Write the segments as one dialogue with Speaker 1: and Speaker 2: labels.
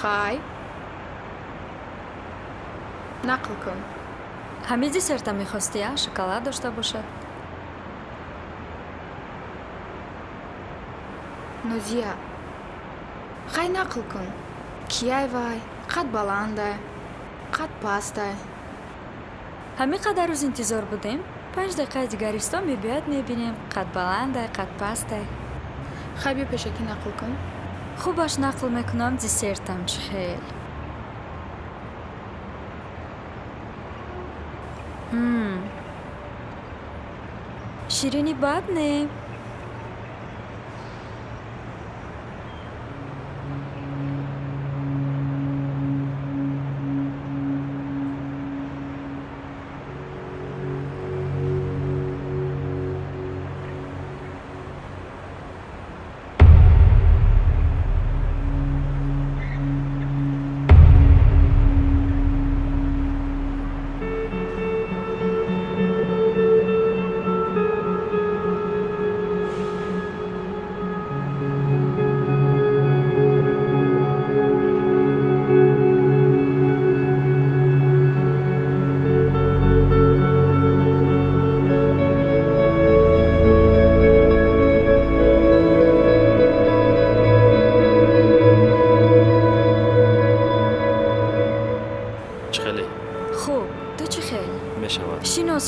Speaker 1: Хай. Нақл кун.
Speaker 2: Ҳамин десерта мехостӣ, а? Шоколад дошта бошад.
Speaker 1: Нозия, хай нақл кун. Кияй вай? Қад баландай? Қад пастай?
Speaker 2: Ҳамин қадар рӯз интизор будем. 5 дақиқаи дигар исто мебиёяд, мебинем. Қад баландай, қад пастай.
Speaker 1: Хай биё пешакӣ нақл кун.
Speaker 2: Хубаш нақл мекунам, десертам чӣ хел. Ширини бад не.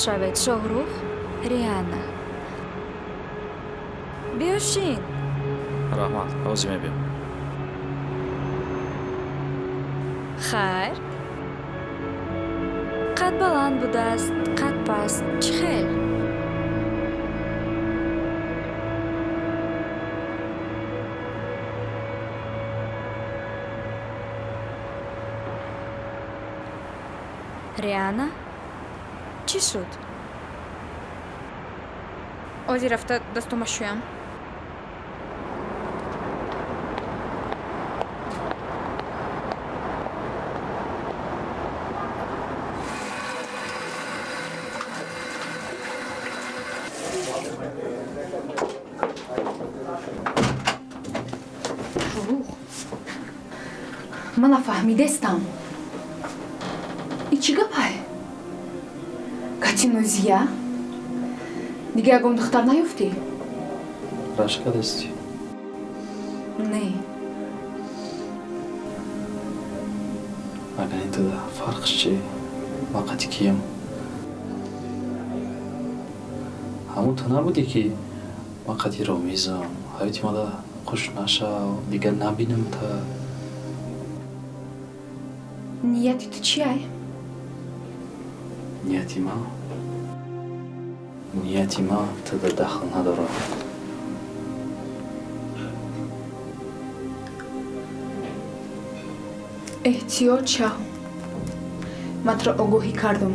Speaker 2: Шавед Шоҳрух, Риана. Биё шин.
Speaker 3: Раҳмат, ҳозир мебиям.
Speaker 2: Хайр. Қад баланд будааст, қад паст, чӣ хел? Риана? Чӣ шуд?
Speaker 1: Ҳозир рафта дастума шӯям. Шоҳрух, ман нафаҳмидестам. И чӣ гапай? Кати Нозия? Дига ягон духтар наёфтӣ?
Speaker 3: Рашк кардастӣ?
Speaker 1: Не.
Speaker 3: Агар ин туда фарқш чи? Ман қати киям? Ҳамон ту набудӣ ки ман қати Ромизам, ҳаёти мада хуш нашав, дигар набинам та.
Speaker 1: Нияти ту чиай?
Speaker 3: Нияти ман? Нияти ман туда дахл надорад.
Speaker 1: Эҳтиёт шав. Ман туро огоҳӣ кардам.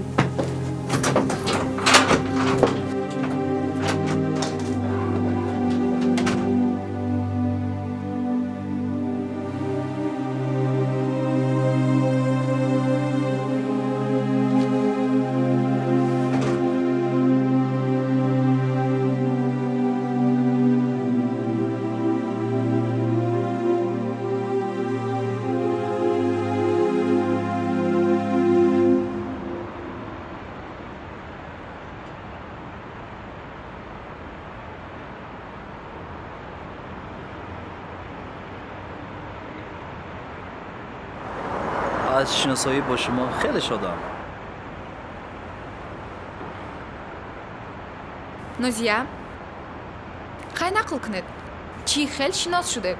Speaker 3: Аз шиносоӣ бо шумо хеле шодам.
Speaker 1: Нозия, хай нақл кунед. Чӣ хел шинос шудед?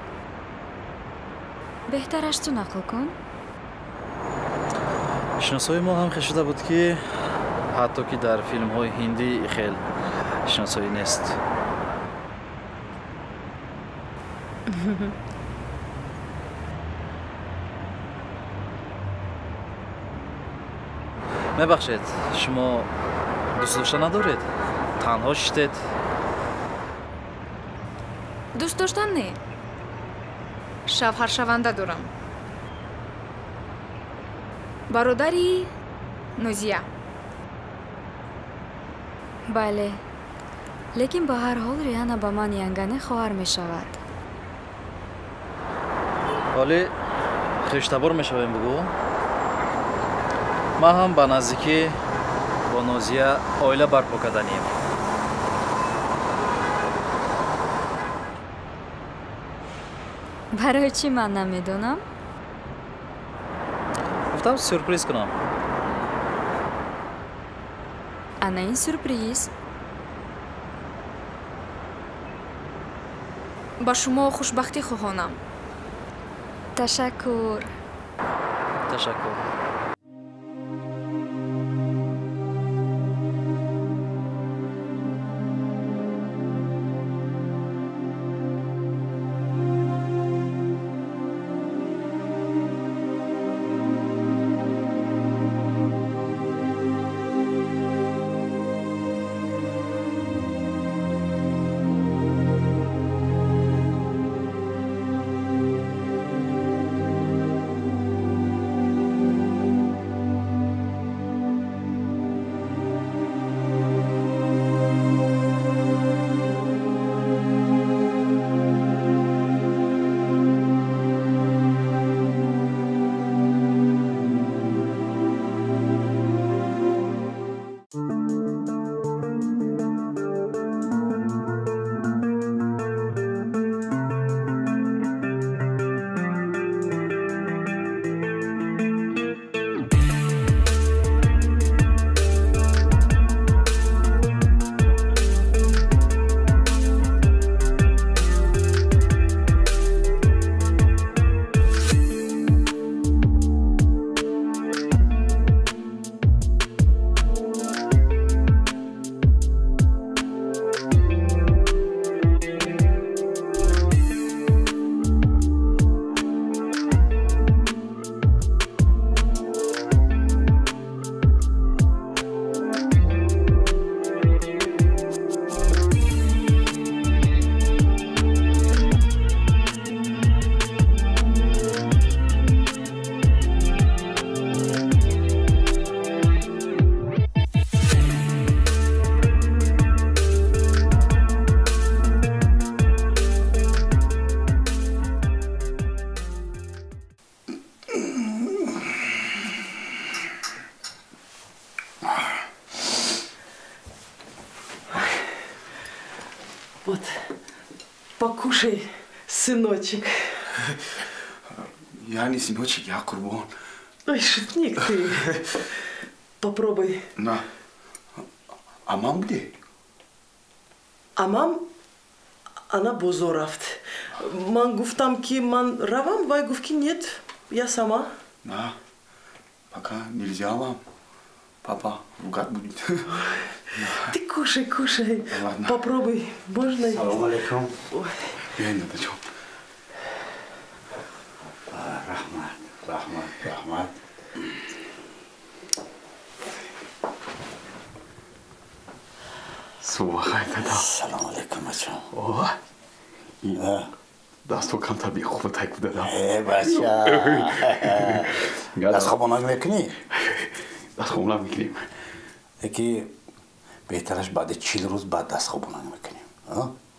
Speaker 2: Беҳтараш ту нақл кун.
Speaker 3: Шиносоии мо ҳам хел шуда буд, ки ҳатто ки дар филмҳои ҳиндӣ хел шиносоӣ нест. Мебахшед, шумо дӯстдошта надоред? Танҳо шиштед?
Speaker 1: Дӯст доштан не. Шавҳаршаванда дорам. Бародари Нозия.
Speaker 2: Бале, лекин ба ҳар ҳол Риана ба ман янгане хоҳар мешавад.
Speaker 3: Ҳоле Хештабор мешавем бугӯ. Ман ҳам ба наздикӣ бо Нозия оила барпо карданием.
Speaker 2: Барои чӣ ман намедонам?
Speaker 3: Гуфтам сюрприз кунам.
Speaker 2: Ана ин сюрприз.
Speaker 1: Ба шумо хушбахтӣ хоҳонам.
Speaker 2: Ташаккур.
Speaker 3: Ташаккур.
Speaker 4: Вот, покушай, сыночек.
Speaker 5: Я не сыночек, я Курбон.
Speaker 4: Ой, шутник ты. Попробуй.
Speaker 5: На. А мам где?
Speaker 4: А мам, она бозор рафт. Ман гуфтам ки ман равам, вай гуфт ки нет, я сама.
Speaker 5: На, пока нельзя вам. Папа ругать будет.
Speaker 4: Ты кушай, кушай.
Speaker 5: Ладно.
Speaker 4: Попробуй. Можно?
Speaker 6: Салам алейкум.
Speaker 5: Я не дочел.
Speaker 6: Рахмат, рахмат, рахмат.
Speaker 5: Субҳай дада.
Speaker 6: Салам алейкум, бача.
Speaker 5: О. Дасту камтар бехуб тайк дада.
Speaker 6: Э, бача. Дастхобонак мекунӣ?
Speaker 5: Дастхобонак мекунем.
Speaker 6: Яки беҳтараш баъди 40 рӯз баъд дастхобонак мекунем.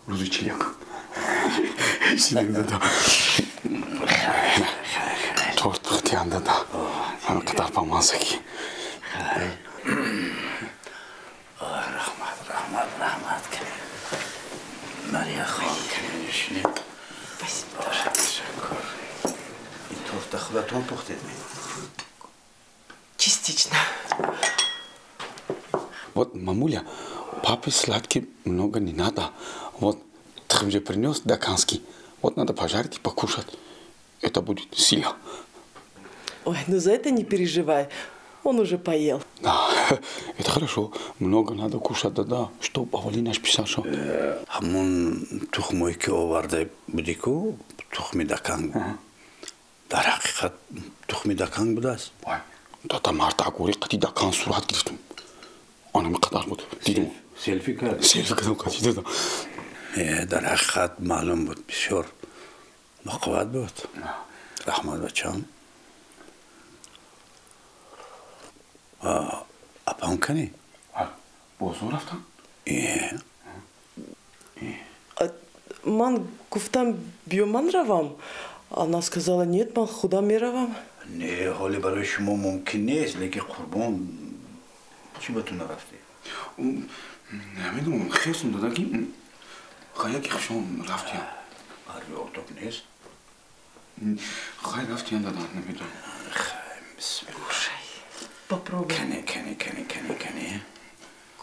Speaker 5: Рӯзи 41. Шидем дада. Торт пухтиям дада. Ҳамин қадар ба маззагӣ.
Speaker 6: Раҳмат, раҳмат, раҳмат. Мария хон, нишинед. Ташаккур. Ин торта худатон пухтед?
Speaker 4: Частично.
Speaker 5: Вот, мамуля, папе сладкий много не надо. Вот, ты же принес даканский. Вот надо пожарить и покушать. Это будет сила.
Speaker 4: Ой, ну за это не переживай. Он уже поел.
Speaker 5: Да, это хорошо. Много надо кушать, да-да. Что, Павлина писал, что?
Speaker 6: Ҳамон тухмое ки оварда будику, тухми даканг. Дар ҳақиқат тухми даканг будааст?
Speaker 5: Вай, дада марда гори қати дакан сурат гирифтум. Анами қадар буд. Дидум.
Speaker 6: Селфи кард?
Speaker 5: Селфи кардам қати дада.
Speaker 6: Дар ҳақиқат маълум буд, бисёр бақувват буд. Раҳмат бачам. Апам кани?
Speaker 5: Бозор рафтам?
Speaker 4: Ман гуфтам биё ман равам. Она сказала, нет, ман худам меравам.
Speaker 6: Не, ҳоле барои шумо мумкин нест, лекин Қурбон, чӣ ба ту нарафтӣ?
Speaker 5: Намедонам, хесум дада ки хаяки хушон рафтиям.
Speaker 6: Арви отоб нест?
Speaker 5: Хай рафтиям дада, намедонам.
Speaker 6: Бисмилла.
Speaker 4: Попробуй.
Speaker 6: Кане, кане, кане, кане, кане.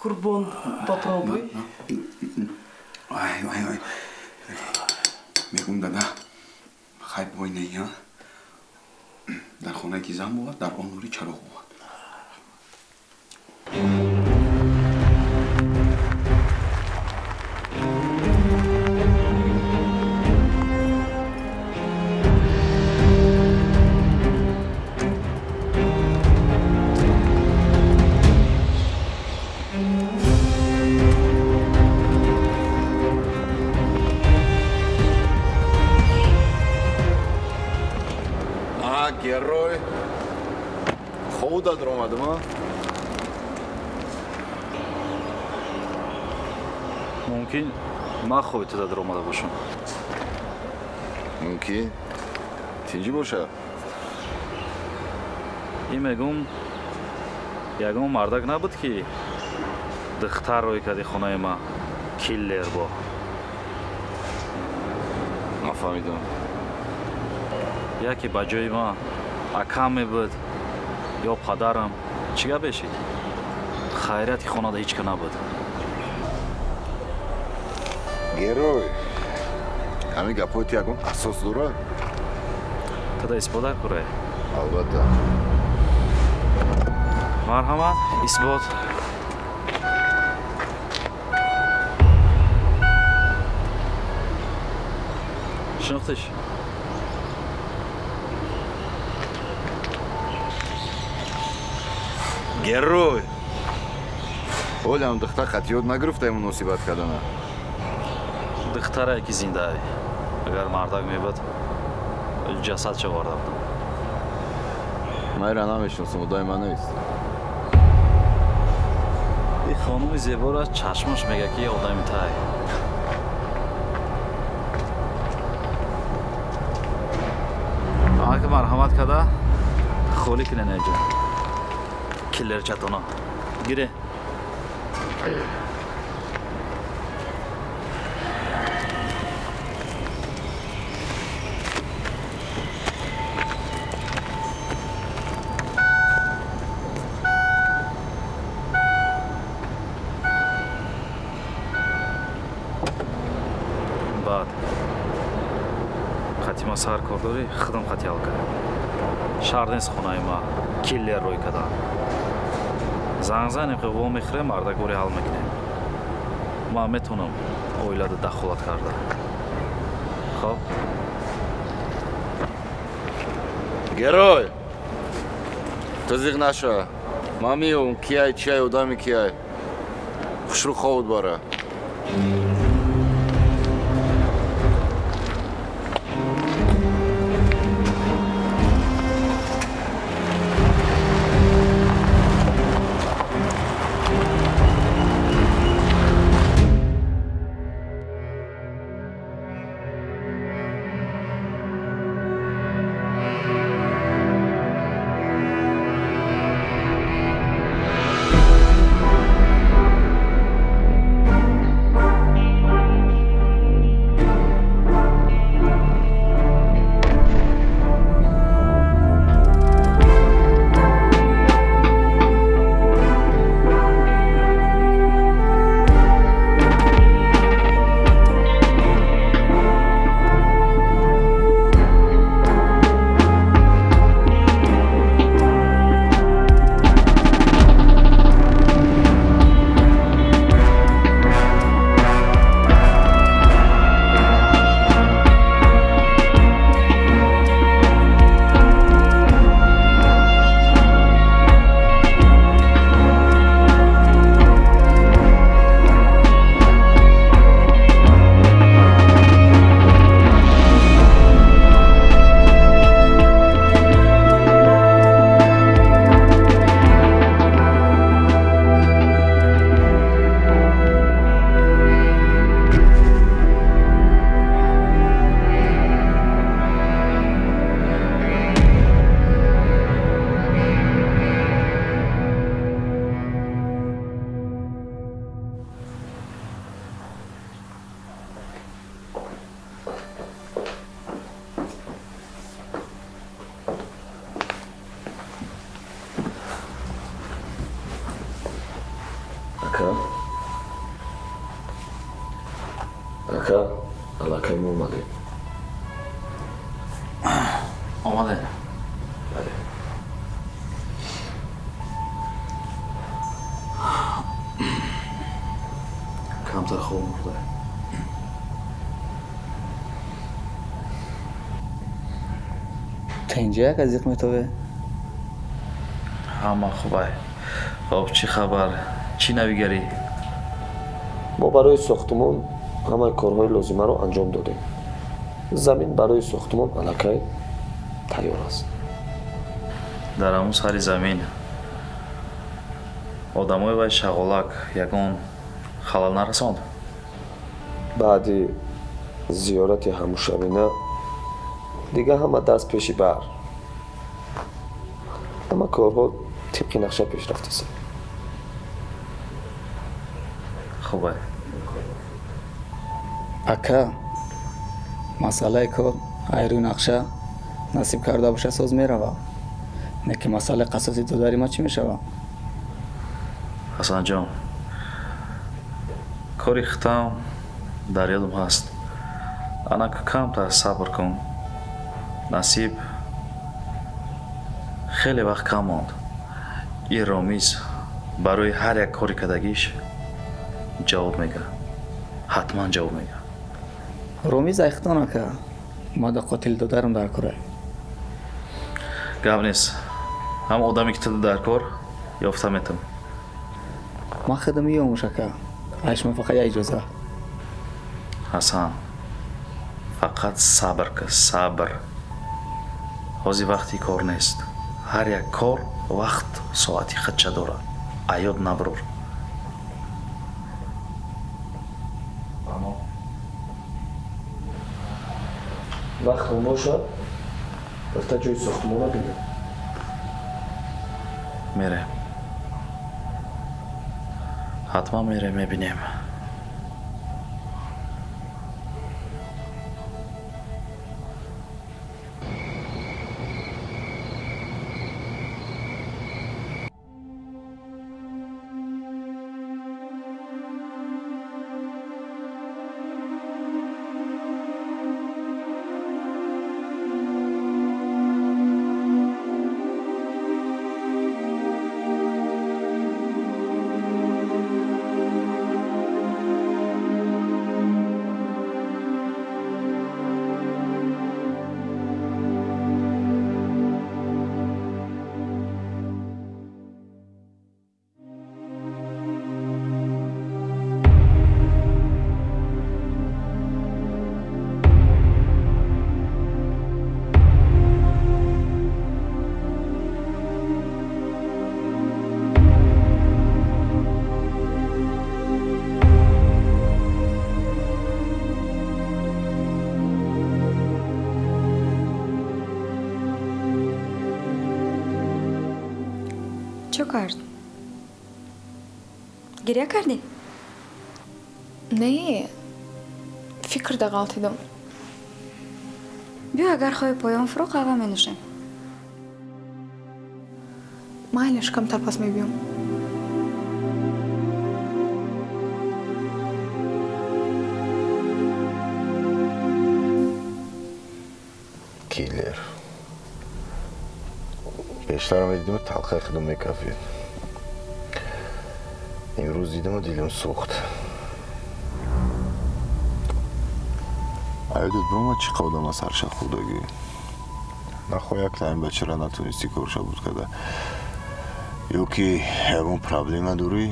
Speaker 4: Курбон, попробуй.
Speaker 5: Ай, ай, ай. Мегум дада, хай бой не, дар хонае ки зан бувад, дар он нури чароғ бувад.
Speaker 7: Герой. Ховуда дромадама.
Speaker 3: Мумкин ман хови туда дромада бошам.
Speaker 7: Мумкин. Тинҷӣ боша?
Speaker 3: Ин мегум ягон мардак набуд ки духтар рӯй карди хонаи ман киллер бо.
Speaker 7: Нафаҳмидам.
Speaker 3: Яке ба ҷои ман акам мебуд ё падарам, чӣ гап бешид? Хайрияти хонада ҳеҷ ка набуд.
Speaker 7: Герой, ҳамин гапҳои ту ягон асос дорад?
Speaker 3: Тада исбот дар курай?
Speaker 7: Албатта.
Speaker 3: Марҳамат, исбот. Шинохтиш?
Speaker 7: Герой! Ҳолям духтар қатъиёт нагирифтаи муносибат кардана.
Speaker 3: Духтарае ки зиндаи. Агар мардак мебуд, ҷасадча оварда будам.
Speaker 7: Ман инро намешиносам, одами ман нест.
Speaker 3: Ин хонуми зеборо чашмаш мега ки одами тай. Ака марҳамат карда, холӣ кунен инҷо. Киллерчатона. Гире. Баъд хати ма сар кор дорӣ, худам хати ҳал кардам. Шаҳр нест хонаи ма, киллер рӯй кардам. Занг занем, ки во мехӯрем, мардакбори ҳал мекунем. Ман метавонам оилада дахолат карда. Хоб?
Speaker 7: Герой! Ту зиқ наша. Ман меёвам, кияй, чияй, одами кияй. Хушрӯ ховуд бара.
Speaker 8: Ака, аллакай мо омадем.
Speaker 3: Омадем.
Speaker 8: Бале.
Speaker 3: Камтар хоб мурда.
Speaker 9: Та инҷа як азиқ метове?
Speaker 3: Ҳама хубай. Хоб, чӣ хабар? Чӣ навигарӣ?
Speaker 8: Мо барои сохтумон ҳамаи корҳои лозимаро анҷом додем. Замин барои сохтумон аллакай тайёр аст.
Speaker 3: Дар ҳамун сари замин одамои вай шағолак ягон халал нарасонд?
Speaker 8: Баъди зиёрати ҳамушавина дига ҳама даст пеши бар. Ҳама корҳо тибқи нақша пеш рафтаст.
Speaker 3: Хубай.
Speaker 9: Ака, масъалаи кор айрӯи нақша насиб карда боша соз мерава. Не ки масъалаи қасоси додари ма чӣ мешава?
Speaker 3: Ҳасанҷон, кори хитам дар ёдам ҳаст. Анак камтар сабр кун. Насиб хеле вақт кам монд. Ин Ромиз барои ҳар як кори кардагиш ҷавоб мега. Ҳатман ҷавоб мега.
Speaker 9: Ромиз айхтон ака. Ма да қотили додарам дар корай.
Speaker 3: Гап нест. Ҳам одаме ки ту дар кор ёфта метам.
Speaker 9: Ман худам меёмуш ака. Ай шумо фақат як иҷоза.
Speaker 3: Ҳасан, фақат сабр кун, сабр. Ҳозир вақти кор нест. Ҳар як кор вақт соати худша дорад. Аёд набрур.
Speaker 8: Вақтон бошад, рафта ҷои сохтмона бинем.
Speaker 3: Мерем. Ҳатман мерем, мебинем.
Speaker 2: Чӣ кард? Гиря кардӣ?
Speaker 1: Не, фикрда ғалтидам.
Speaker 2: Биё, агар хоҳӣ поён фурӯ қаҳва менӯшем.
Speaker 1: Майлаш, камтар пас мебиём.
Speaker 7: Киллер. Бештарам дидиму талхаи худам мекафид. Имрӯз дидиму дилам сӯхт. Аёдат биромад чӣ қадам аз ҳарша хӯрдагӣ. Нахоҳ як таим бачара натонистӣ корша буд карда. Ё ки ягон проблема дорӣ,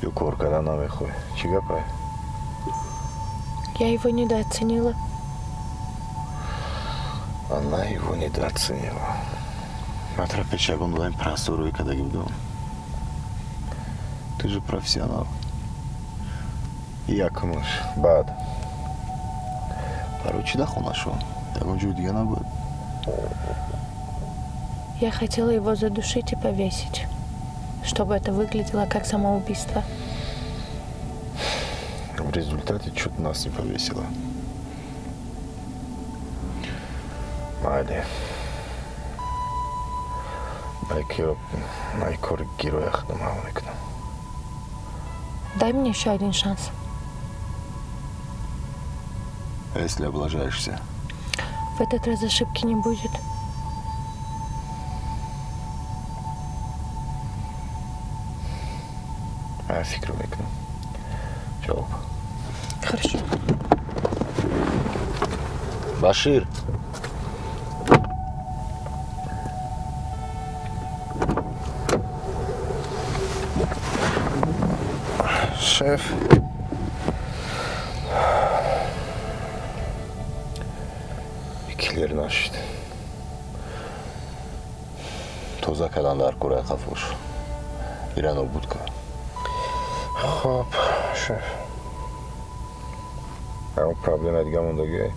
Speaker 7: ё кор кардан намехоҳӣ. Чӣ гапай?
Speaker 10: Я его недооценила.
Speaker 7: Она его недооценила. Матра пеш ягон одами просторӯи кардагӣ будам. Ты же профессионал. Якумаш. Баъд. Барои чӣ дар хонашон? Ягон ҷои дига набуд?
Speaker 10: Я хотела его задушить и повесить, чтобы это выглядело как самоубийство.
Speaker 7: В результате чуть нас не повесило. Майли. Майкор героя худам мекунам.
Speaker 10: Дай мне еще один шанс.
Speaker 7: А если облажаешься?
Speaker 10: В этот раз ошибки не будет.
Speaker 7: А фикр мекунам. Ҷавоб.
Speaker 10: Хорошо.
Speaker 7: Башир.
Speaker 11: Шеф.
Speaker 7: Киллер нашид. Тоза кардан дар кораи қафош. Ира нобуд кар.
Speaker 11: Хоб, шеф.
Speaker 7: Ягон проблема дига мондагӣ?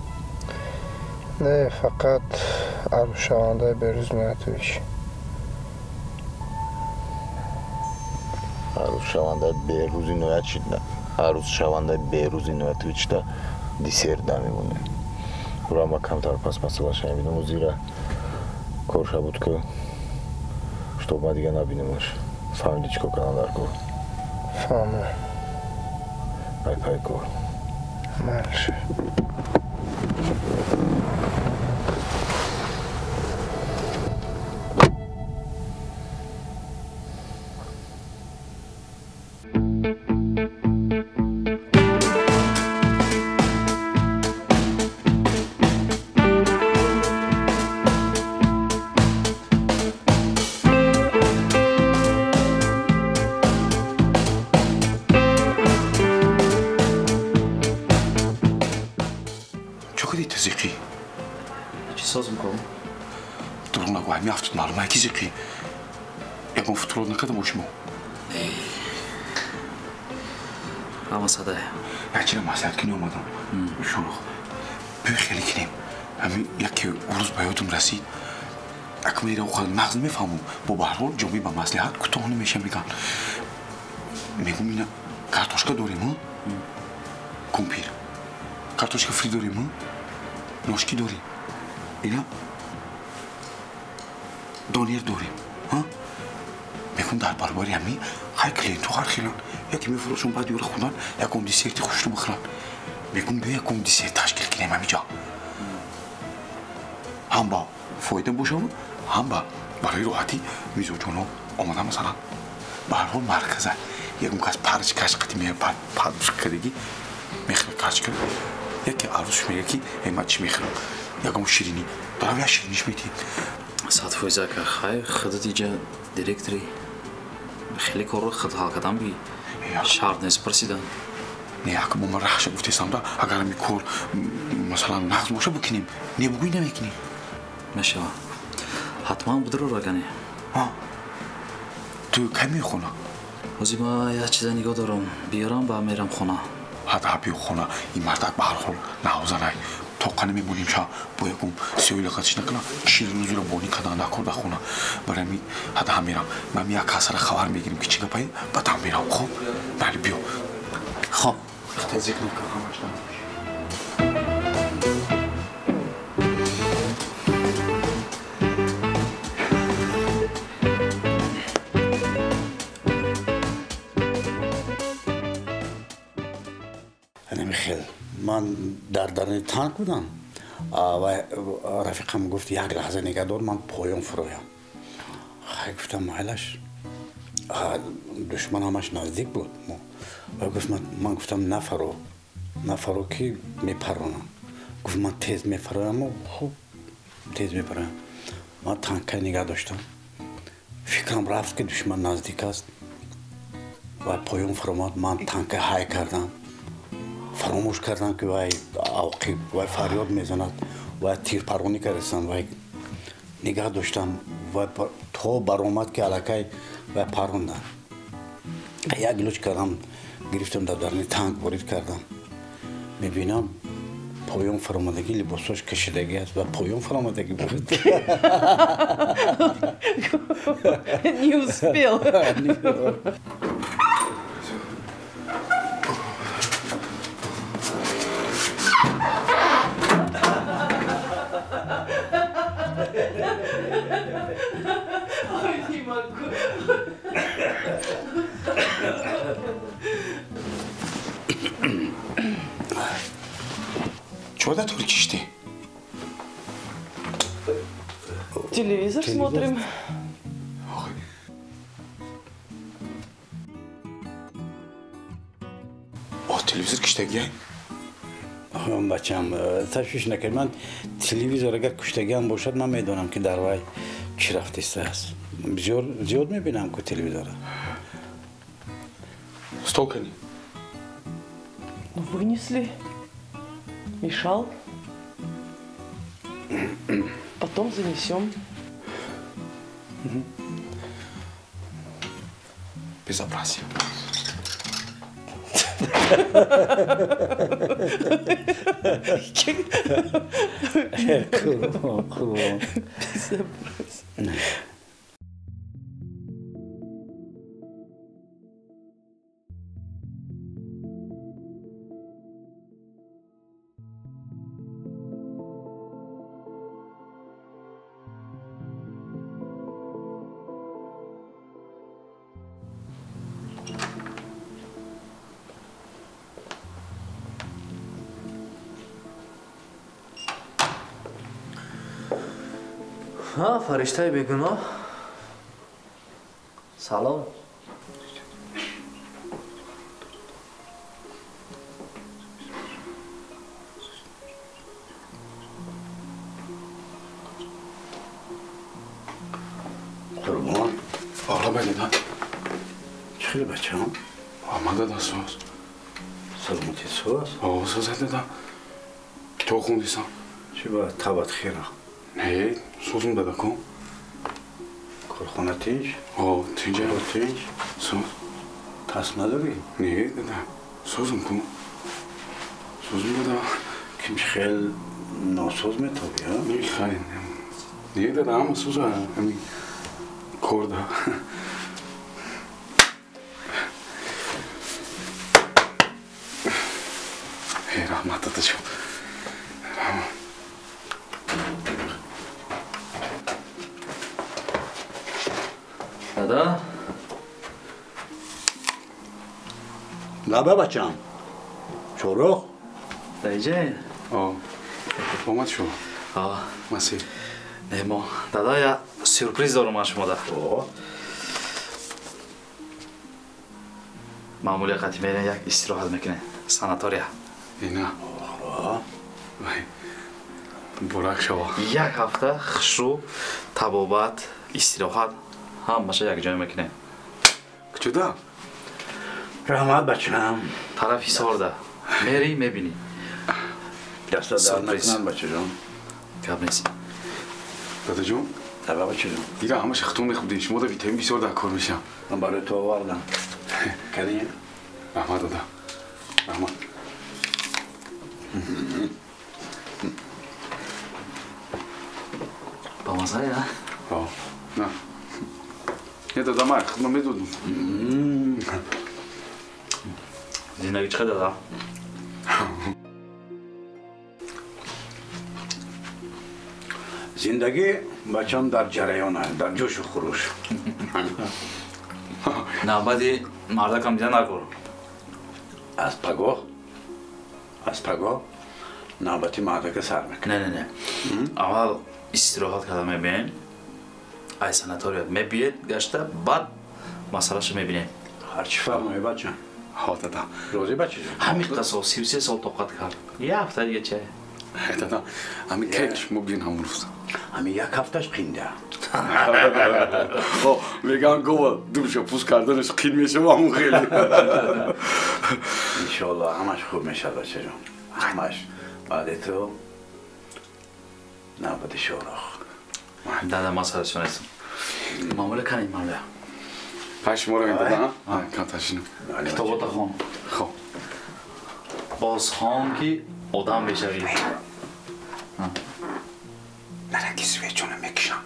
Speaker 11: Не, фақат арӯзшавандаи Берӯз Иноятович.
Speaker 7: Арӯзшавандаи Берӯз Иноятович, арӯзшавандаи Берӯз Иноятович да десерт намемонад. Ура ма камтар пас масъалаша мебинам, зира корша буд ки чтоб ма дига набинамаш. Фаҳмиди чӣ кор кардан дар кор?
Speaker 11: Фаҳмидам.
Speaker 7: Ай пай кор.
Speaker 11: Майли, шеф.
Speaker 5: Маълума ки зиқӣ ягон футурот накарда бошимо?
Speaker 3: Ҳама садае.
Speaker 5: Як чира маслиҳат кунӣ омадам. Шурух, бӯй хеле кинем. Ҳамин яке рӯз ба ёдам расид. Акмера оқа нағз мефаҳмам. Бо баҳрҳол ҷомӣ ба маслиҳат кӯтоҳ намеша меган. Мегум ина картошка дорем, кумпир. Картошка фри дорем, ношки дорем. Ина донер дорем. Мегум дар баробари ҳамин хай клиентҳо ҳар хеланд. Яке мефурӯшам баъд ёра хӯрдан, ягон десерти хушрӯ бихӯранд. Мегум биё ягон десерт ташкил кунем ҳаминҷо. Ҳам ба фоида бошаву, ҳам ба барои роҳатӣ мизоҷонҳо омода масалан. Ба ҳар ҳол марказа. Ягон кас парчкаш қати меяд, парчкадагӣ мехӯрад карчка. Яке арӯсш мегӯяд ки э ман чӣ мехӯрам? Ягон ширинӣ. Дарав як шириниш метиҳем.
Speaker 3: 100% ака, хай худат иҷа директори. Хеле корро худ ҳал кардан би. Шарт нест пурсидан.
Speaker 5: Не, ака бо ман раҳша гуфтесам да, агар ҳамин кор масалан нағз боша бикунем, не бугӯй намекунем.
Speaker 3: Мешава. Ҳатман будро рагане.
Speaker 5: Ту кай меои хона?
Speaker 3: Ҳозир ман як чиза нигоҳ дорам. Биёрам ба мерам хона.
Speaker 5: Ҳада биё хона, ин мардак ба ҳар ҳол навзанай. Тоқа намемонем ша, бо ягон сиёи лағатиш накунам, 40 рӯзро бонӣ кардан накор дар хона. Барои ҳамин ҳада ҳам мерам. Ман як касара хабар мегирем ки чӣ гапае, баъд ҳам мерам. Хоб, майли биё.
Speaker 3: Хоб.
Speaker 5: Тазиқ накун ҳамаш.
Speaker 6: Ман дар даруни танк будам ва рафиқам гуфт як лаҳза нигаҳдор, ман поён фуроям. Хай гуфтам майлаш, душман ҳамаш наздик буд. Ва гуфт ман гуфтам нафаро, нафаро ки мепаронам. Гуфт ман тез мефарояму хуб тез мепароям. Ман танка нигаҳ доштам. Фикрам рафт ки душман наздик аст ва поён фуромад. Ман танка ҳай кардам. Фаромӯш кардам ки вай авқиб, вай фарёд мезанад, вай тирпаронӣ кардастам, вай нигаҳ доштам, вай то баромад ки аллакай вай паронданд. Як луч кардам, гирифтам дар даруни танк ворид кардам. Мебинам поён фаромадагӣ, либосҳош кашидагӣ аст ва поён фаромадагӣ буд.
Speaker 4: Не успел. Ой, не могу.
Speaker 5: Чего да только кишти?
Speaker 4: Телевизор смотрим.
Speaker 5: О, телевизор киштаган?
Speaker 6: Бачам, ташвиш накард. Ман телевизор агар куштаган бошад, ман медонам ки дар вай чӣ рафтистааст. Бисёр зиёд мебинам ку телевизора.
Speaker 5: Стол кани?
Speaker 4: Ну, вынесли. Мешал. Потом занесем.
Speaker 5: Безобразие.
Speaker 6: Курбон.
Speaker 4: Безобразие.
Speaker 12: Фариштаи бегуноҳ. Салом.
Speaker 6: Қурбон.
Speaker 5: Оғла бай дада.
Speaker 6: Чӣ хел бачам?
Speaker 5: Ама дада соз.
Speaker 6: Саломати соз?
Speaker 5: О, соз дада. Китоб хондисам.
Speaker 6: Чӣ ба табат хира?
Speaker 5: Не, созум дада кун.
Speaker 6: Корхона тинч?
Speaker 5: О, тинч.
Speaker 6: Тинч?
Speaker 5: Соз.
Speaker 6: Тас надорӣ?
Speaker 5: Не, дада. Созум кун. Созум дада.
Speaker 6: Ким хел носоз метобӣ, а?
Speaker 5: Не, хай. Не, дада, ама соза. Ами кор да. Эй, раҳмат дадаҷон. Раҳмат.
Speaker 3: Дада?
Speaker 6: Лаба бачам. Чорух?
Speaker 3: Даиҷа?
Speaker 5: О, омад шумо?
Speaker 3: О.
Speaker 5: Маси.
Speaker 3: Меҳмон. Дада, я сюрприз дорум аз шумода.
Speaker 6: О.
Speaker 3: Маъмулия қати мерем як истироҳат мекунем. Санатория.
Speaker 5: Ина.
Speaker 6: О.
Speaker 5: Вай. Бурак шава.
Speaker 3: Як ҳафта хушрӯ, табобат, истироҳат ҳамаша якҷоя мекунем.
Speaker 5: Куҷода?
Speaker 6: Раҳмат бачам.
Speaker 3: Тарафи Ҳисорда. Мери мебинӣ.
Speaker 6: Даста дар накунанд бачаҷон.
Speaker 3: Гап нест.
Speaker 5: Дадаҷон?
Speaker 6: Таба бачаҷон.
Speaker 5: Дира ҳамаша хутун мехӯрдем. Шумо да витамин бисёр дар кор мешавам.
Speaker 6: Ман барои ту овардам. Кани?
Speaker 5: Раҳмат дада. Раҳмат.
Speaker 3: Ба маззая?
Speaker 5: О, на. Не, дада, ман худман медодам.
Speaker 3: Зиндагӣ чӣ қадр дада?
Speaker 6: Зиндагӣ бачам дар ҷараён аст, дар ҷӯшу хуруш.
Speaker 3: Навбати мардакам дида накор.
Speaker 6: Аз пагоҳ навбати мардака сар мекунад.
Speaker 3: Не, не, не. Аввал истироҳат карда мебием. Ай санатория мебиед гашта, баъд масъалаша мебинем.
Speaker 6: Ҳарчи фармоӣ бачам.
Speaker 5: Ҳо, дада.
Speaker 6: Розӣ бачаҷон?
Speaker 3: Ҳамин қасо 33 сол тоқат кард. Як ҳафта дига ча?
Speaker 5: Дада, ҳамин кек шумо бигин ҳамон рӯз.
Speaker 6: Ҳамин як ҳафташ қинда.
Speaker 5: О, меган гова думша пӯст карданаш қин мешава ҳамон хеле.
Speaker 6: Иншоалло ҳамаш хуб мешавад бачаҷон. Ҳамаш. Баъди ту навбати Шоҳрух.
Speaker 3: Дада, ман сарашон ҳастам. Маъмула канед, маъмула.
Speaker 5: Пай шуморо ин дада, а? Камтар шинам.
Speaker 3: Китобота хон.
Speaker 5: Хоб.
Speaker 3: Боз хон ки одам мешавӣ.
Speaker 5: Нараки свечона мекишам.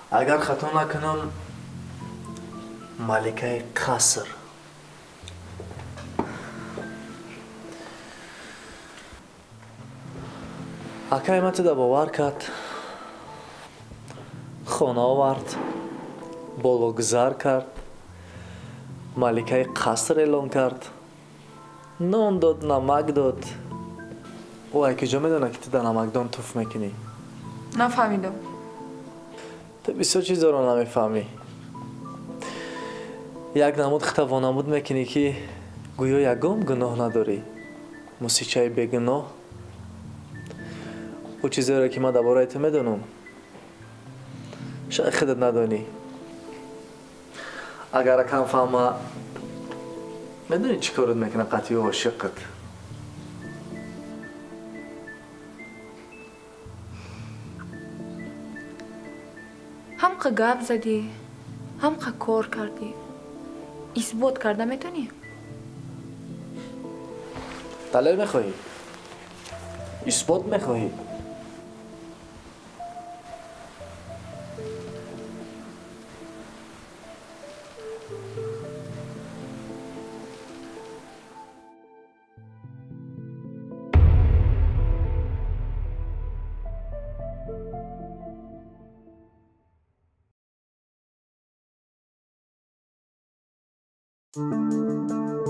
Speaker 12: Агар хато накунам, маликаи қаср. Акай ман туда бовар кард. Хона овард, бологузар кард, маликаи қаср эълон кард, нон дод, намак дод. Ӯ ай куҷо медонад, ки ту дар намакдон туф мекунӣ?
Speaker 1: Нафаҳмидам.
Speaker 12: Ту бисёр чизоро намефаҳмӣ. Як намуд хита вонамуд мекунӣ, ки гӯё ягон гуноҳ надорӣ. Мусичаи бегуноҳ. Ӯ чизеро, ки ман дар бораи ту медонам, шояд худат надонӣ. Агар акам фаҳма, медонӣ чӣ корот мекунад қатъи ошиқат?
Speaker 1: Ҳамқа гап задӣ, ҳамқа кор кардӣ. Исбот карда метонӣ?
Speaker 12: Далел мехоҳӣ? Исбот мехоҳӣ?
Speaker 13: Thank you.